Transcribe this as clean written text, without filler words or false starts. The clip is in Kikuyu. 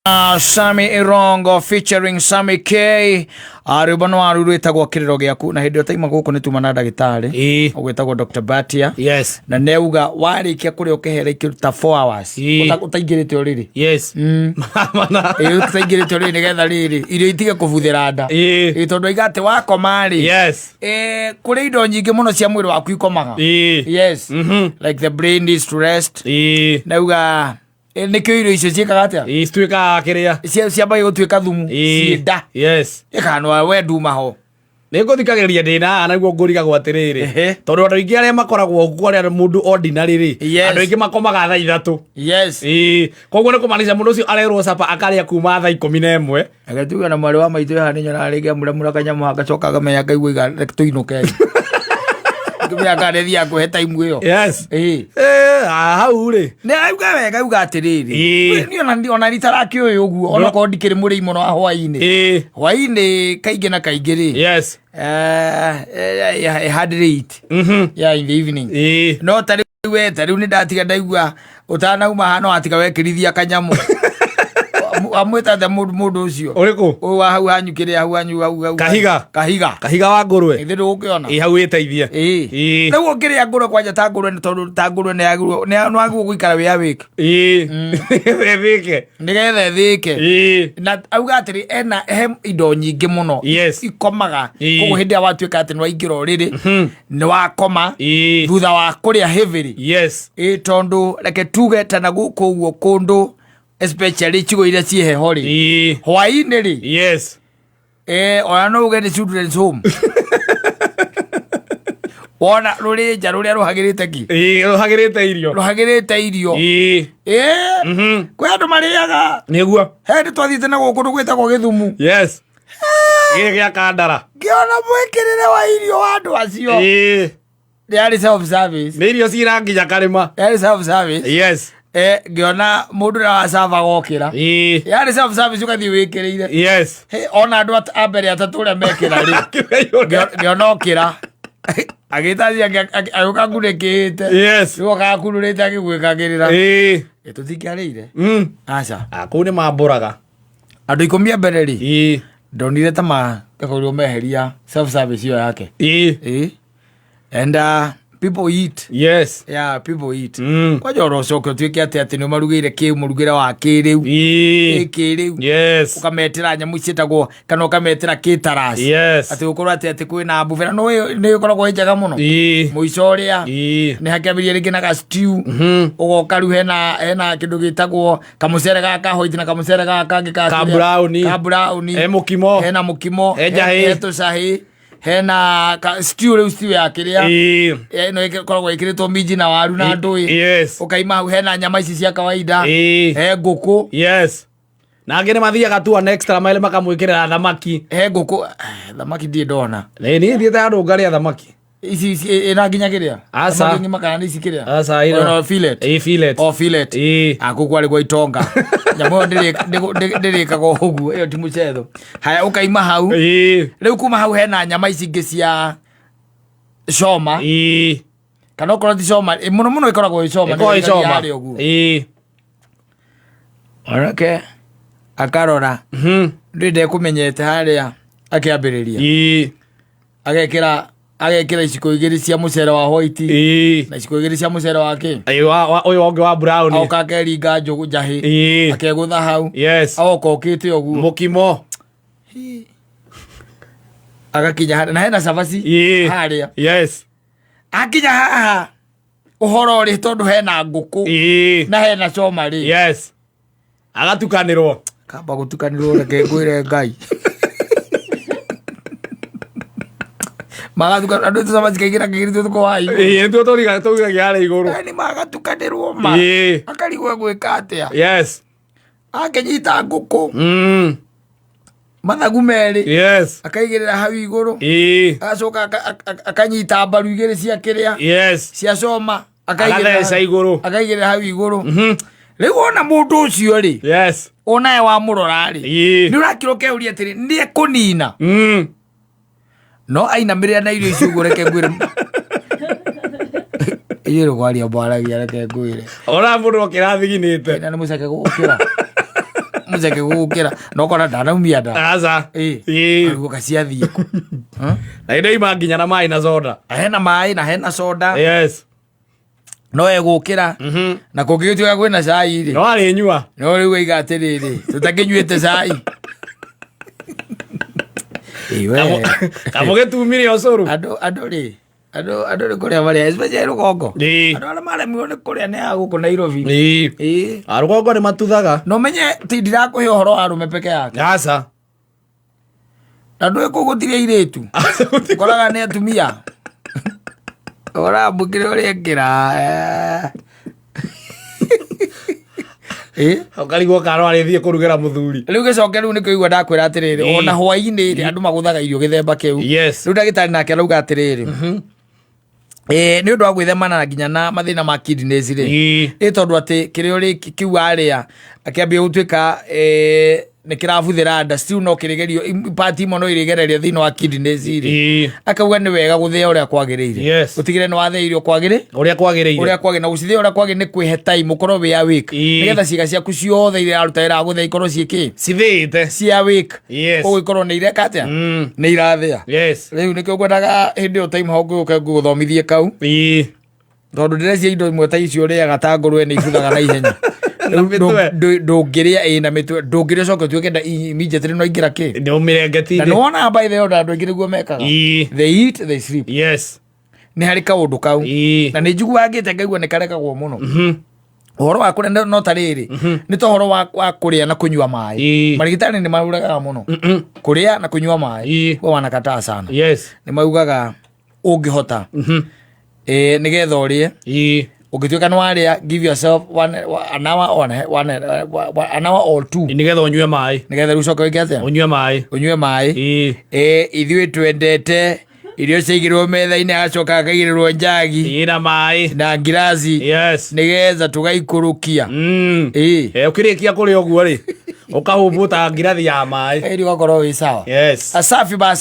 Sammy Irongo featuring Sammy K. Rwĩmbo nĩ waru rwĩtagwo kĩrĩro gĩaku na hĩndĩ ĩyo taima gũkũ nĩ tuma na ndagĩtarĩ ũgwĩtagwo Dr. Batia na neuga warĩkia kũrĩa ũkĩhera ikĩruta 4 hours ũtaingĩrĩte ũrĩrĩ. Mana. Ĩĩ, ũtaingĩrĩte ũrĩrĩ nĩgetha rĩrĩ irio itige kũbuthĩra nda. Ĩĩ, tondũ aiga atĩ wakoma rĩ, kũrĩ indo nyingĩ mũno cia mwĩrĩ waku ikomaga. Yes. Like the brain needs to rest. Nauga nĩkĩo irio icio ciĩkaga atĩa? Ĩĩ, cituĩkaga kĩrĩa. Ciambagia gũtuĩka thumu ciĩ nda. Ĩkanwa we nduma ho. Nĩ ngũthikagĩrĩria ndĩ na haha naguo ngũrigagwo atĩrĩrĩ, tondũ andũ aingĩ arĩa makoragwo kuo arĩa mũndũ ordinary rĩ, andũ aingĩ makomaga thaa 3. Ĩĩ, koguo nĩ kũmaanisha mũndũ ũcio arerwo capa akarĩa kuma thaa 11. Reke tuge na mwarĩ wa maitũ haha nĩ nyonaga rĩngĩ amuramura kanyamũ agacoka akamenya ngaigua iga reke tũinũke. Ngĩmenya kana nĩ thiaga kũhe time ĩyo. Ĩĩ. Eh, ah, hau rĩ. Nĩ auga wega auga atĩrĩrĩ. Niĩ ona ritarakĩũĩ ũguo onakorwo ndikĩrĩ mũrĩi mũno wa hwainĩ. Hwainĩ kaingĩ na kaingĩ rĩ. I hardly eat. Yeah, in the evening. No ta rĩu we ta rĩu nĩ ndatiga ndaigua ũtanauma haha no watiga wekĩrithia kanyamũ. Amwĩta atĩa mũndũ ũcio? Ũrĩkũ? Ũyũ wa hau hanyu kĩrĩa hau hanyu hau hau. Kahiga. Kahiga. Kahiga wa ngũrwe. Ithe ndũgũkĩona. Ĩĩ, hau wĩteithie. Ĩĩ. Rĩu ũngĩrĩa ngũrwe kwanja ta ngũrwe nĩ tondũ ta ngũrwe nĩ yagĩrĩirwo nĩ wagĩrĩirwo gũikara wĩ awake. Ĩthĩke. Nĩgetha ĩthĩke. Na auga atĩrĩ ena he indo nyingĩ mũno ikomaga. Koguo hĩndĩ ĩrĩa watuĩka atĩ nĩ waingĩra ũrĩrĩ nĩ wakoma thutha wa kũrĩa heavily. Ĩĩ, tondũ reke tuge ta na gũkũ ũguo kũndũ especially icigo iria ciĩ heho rĩ, hwaĩ-inĩ rĩ, ona no uge nĩ children's home. Wona rũrĩ nja rũrĩa rũhagĩrĩte ki? Ĩĩ, rũhagĩrĩte irio. Rũhagĩrĩte irio. Ĩĩ. Kwĩ andũ marĩaga. Nĩguo. He ndĩ twathiĩte na gũkũ gwĩtagwo Gĩthumu. Gĩkĩ gĩa Kandara. Ngĩona mwĩkĩrĩre wa irio wa andũ acio. Yarĩ self service. Nĩ irio cira nginya karĩma. Yarĩ self service. Ngĩona mũndũ ũrĩa wacavaga okĩra. Yarĩ self service ũgathiĩ wĩkĩrĩire. Hey, ona andũ a mbere atatũ ũrĩa mekĩra rĩ. Ngĩona okĩra. Agĩta agĩũka ngunĩkĩte. Rĩu okaga kunũrĩte agĩgwĩkagĩrĩra. Tũtingĩarĩire. Aca. Ah, kũu nĩ mambũraga. Andũ 10 a mbere rĩ. Ndonire ta makorirwo meheria self service ĩyo yake. And people eat. Yeah, people eat. Kwanja oro ũcoke ũtuĩke atĩ atĩ nĩ ũmarugĩire kĩ mũrugĩre wa kĩrĩu. Kĩrĩu. Ũkametĩra nyamũ ciĩtagwo kana ũkametĩra caterers. Atĩ gũkorwo atĩ atĩ kwĩna buffet na no nĩ ĩkoragwo ĩ njega mũno. Mũico ũrĩa nĩ hakĩambĩrĩria rĩngĩ na ga stew. Ũgoka rĩu hena kĩndũ gĩtagwo kamũcere gaka white na kamũcere gaka kangĩ ka Ka brown. Ka brown. He mũkimo. Hena mũkimo. He njahĩ. He tũcahĩ. Hena ka stew rĩu stew ya kĩrĩa. Ĩno ĩkoragwo ĩkĩrĩtwo minji na waru na ndũĩ. Ũkaima hau hena nyama ici cia kawaida. He ngũkũ. Na angĩ nĩ mathiaga tu an extra mile makamwĩkĩrĩra thamaki. He ngũkũ. Thamaki ndirĩ ndona. Nĩ niĩ thiĩte handũ ngarĩa thamaki. Ici ici ĩna nginya kĩrĩa? Aca. Thamaki ng'ima kana nĩ ici kĩrĩa? Aca, ĩno. Ĩno fillet. Ĩĩ, fillet. O fillet. Ĩĩ. Ah, kũu kwarĩ gwa itonga. Nyamũ ĩyo ndĩrĩkaga ũguo, ĩyo ti mũcetho. Haya ũkaima hau. Rĩu kuma hau hena nyama ici ingĩ cia choma. Kana okorwo ti choma, mũno mũno ĩkoragwo ĩ choma, Ĩkoragwo ĩ nĩyo choma. yarĩ ũguo. Mwanake akarora. Ndĩ ndekũmenyete harĩa akĩambĩrĩria. Agekĩra iciko igĩrĩ cia mũcere wa white. Na iciko igĩrĩ cia mũcere wa kĩ? Ĩĩ, ũyũ ũngĩ wa brown. Agoka akeringa njũgũ njahĩ. Akegũtha hau. Agoka okĩte ũguo. Mũkimo. Agakinya harĩa na hena cabaci harĩa. Akinya haha ũhoro rĩ tondũ hena ngũkũ na hena choma rĩ. Agatukanĩrwo. Kamba gũtukanĩrwo reke ngwĩre Ngai. Magatukanĩrwo andũ cabaci kaingĩ na kaingĩ nĩtuo tũkoragwo haha igũrũ. Ĩĩ, nĩtuo tũrigagia harĩa igũrũ. Yaani magatukanĩrwo ma. Akarigwo egwĩka atĩa. Akĩnyita ngũkũ. Mathagu merĩ. Akaigĩrĩra hau igũrũ. Agacoka akanyita mbaru igĩrĩ cia kĩrĩa. Cia coma. Agatheca igũrũ. Akaigĩrĩra hau igũrũ. Rĩu wona mũndũ ũcio rĩ. Onawe wamũrora rĩ. Nĩ ũrakĩra ũkeuria atĩrĩ, nĩ ekũnina. No ainamĩrĩra na irio icio ũguo reke ngwĩre. Inyuĩ nĩ kwaria mwaragia reke ngwĩre. Ona mũndũ okĩra athiginĩte. Na nĩ mũceke gũkĩra. Mũceke gũgũkĩra na ũkona ndanaumia nda. Aca. Ĩĩ. Ĩĩ. Arigwo kaciathiĩ kũ. Na ndoima nginya na maĩ na soda. Hena maĩ na hena soda. Yes. No egũkĩra na kũngĩgĩtuĩka kwĩna cai rĩ, No arĩnyua. No rĩu aiga atĩrĩrĩ, tũtakĩnyuĩte cai. Ĩĩ we. Kamũgĩtumire ũcũrũ. Andũ rĩ, andũ nĩ kũrĩa marĩa, especially rũgongo. Ĩĩ. Andũ arĩa maremirwo nĩ kũrĩa nĩ a gũkũ Nairobi. Ĩĩ. Ĩĩ. Arũgongo nĩ matuthaga. Na ũmenye ti ndirakũhe ũhoro wa arũme peke yake. Aca. Na ndũĩ kũu gũtirĩ airĩtu. Ũkoraga nĩ atumia. Ũramũkĩra ũrĩa ekĩra. Ĩĩ. Ũkarigwo kana no arĩthiĩ kũrugĩra mũthuri. Rĩu gĩcoke rĩu nĩkĩo igua ndakwĩra atĩrĩrĩ, Ĩĩ. ona hwaĩ-inĩ rĩ, andũ magũthaga irio gĩthemba kĩu. Yes. Rĩu ndagĩtarĩ nake arauga atĩrĩrĩ, nĩ ũndũ wa gwĩthemana nginya na mathĩna ma kidneys rĩ, Ĩĩ. ĩ tondũ atĩ kĩrĩa ũrĩ kĩu warĩa akĩambia gũtuĩka nĩ kĩrabuthĩra nda, still no kĩrĩgerio part imwe no irĩgererio thĩinĩ wa kidneys rĩ, Ĩĩ. akauga nĩ wega gũthĩa ũrĩa kwagĩrĩire. Yes. Ũtigĩre nĩ wathĩa irio kwagĩrĩ Ũrĩa kwagĩrĩire. Ũrĩa kwagĩrĩire, na gũcithĩa ũrĩa kwagĩrĩire nĩ kwĩhe time ũkorwo wĩ awake, Ĩĩ. nĩgetha ciĩga ciaku ciothe iria iraruta wĩra wa gũthĩa ikorwo ciĩ kĩ Cithĩĩte. Ci awake. Yes. Koguo ikorwo nĩ ireka atĩa? Nĩ irathĩa. Yes. Rĩu nĩkĩo ngwendaga hĩndĩ ĩyo time hau ngũke ngũgũthomithie kau, Ĩĩ. tondũ ndĩreciria indo imwe ta icio ũrĩaga ta ngũrwe nĩ ibuthaga na ihenya. Na mĩtwe. Ndũngĩrĩa, ĩ, na mĩtwe ndũngĩrĩa ũcoke ũtuĩke nda immediately no ingĩra kĩ Nĩ ũmĩrengeti. Na nĩwona by the way ona andũ aingĩ nĩguo mekaga. Ĩĩ. They eat, they sleep. Yes. Nĩ harĩ kaũndũ kau. Ĩĩ. Na nĩ njiguaga ngĩte ngaigua nĩ karekagwo mũno ũhoro wa kũrĩa, no ta rĩrĩ nĩ ta ũhoro wa kũrĩa na kũnyua maĩ. Ĩĩ. Marigitari nĩ mauragaga mũno kũrĩa na kũnyua maĩ. Ĩĩ. Huwa wanakataa sana. Yes. Nĩ maugaga ũngĩhota, nĩgetha ũrĩe, Ĩĩ. ũngĩtuĩka nĩ warĩa, give yourself an hour or an hour or two, Nĩgetha ũnyue maĩ. Nĩgetha rĩu ũcoke wĩke atĩa? Ũnyue maĩ. Ũnyue maĩ. Ĩĩ. Ithuĩ twendete irio ciaigĩrwo metha-inĩ, agacoka akaigĩrĩrwo njagi Ĩĩ na maĩ. Na ngiraci, Yes. nĩgetha tũgaikũrũkia. Ĩĩ. Ũkĩrĩkia kũrĩa ũguo rĩ, ũkahũmbũta ngirathi ya maĩ. Ĩri ũgakorwo wĩ sawa. Yes. Asafi basi.